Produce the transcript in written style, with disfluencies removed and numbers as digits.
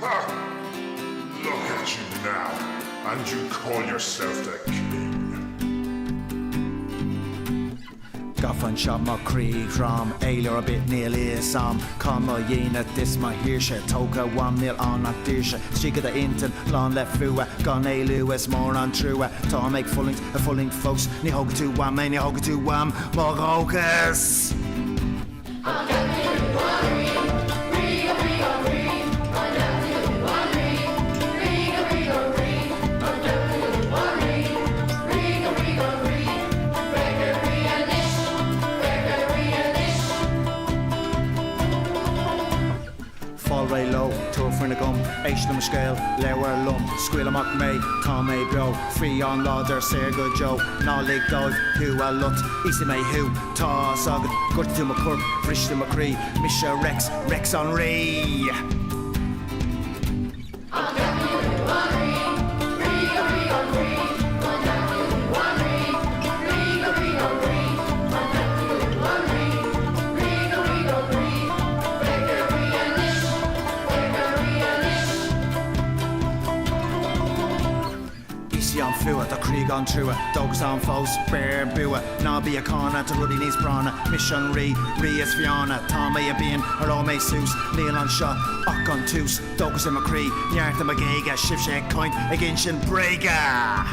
Ha! Look at you now, and you call yourself the king. Gafa anseo mo chroí throm, éaló ar bith níl fhios a'm Cá mo dhínit is mo shaoirse tógtha uaim níl ann ach daoirse Istigh i d'intinn lán le fuath gan éalú is mór an trua Táim ag fulaingt, ag fulaingt fós Ní thógfaidh tú uaim é, ní thógfaidh tú uaim mo dhóchas. Fáil réidh leo, tabhair faoina gcom, éist le mo scéal, labhair liom, scaoil amach mé, tá mé beo, fiáin láidir saor go deo, ná lig dóibh thú a lot, íosfaidh mé thú, tá's agat, ghortaigh tú mo chorp, bhris tú mo chroí, mise Rex, Rex an Rí! Íosfaidh an fuath, do chroí gan trua, dóchas ann fós, beir bua, ná bí ag cáineadh, tá rudaí níos práinne, mise an rí, rí is fiáine, tá mé i bpian, éireoidh mé suas, níl anseo ach an tús, dóchas i mo chroí, neart i mo ghéaga, sibhse ag caint, ag insint bréaga!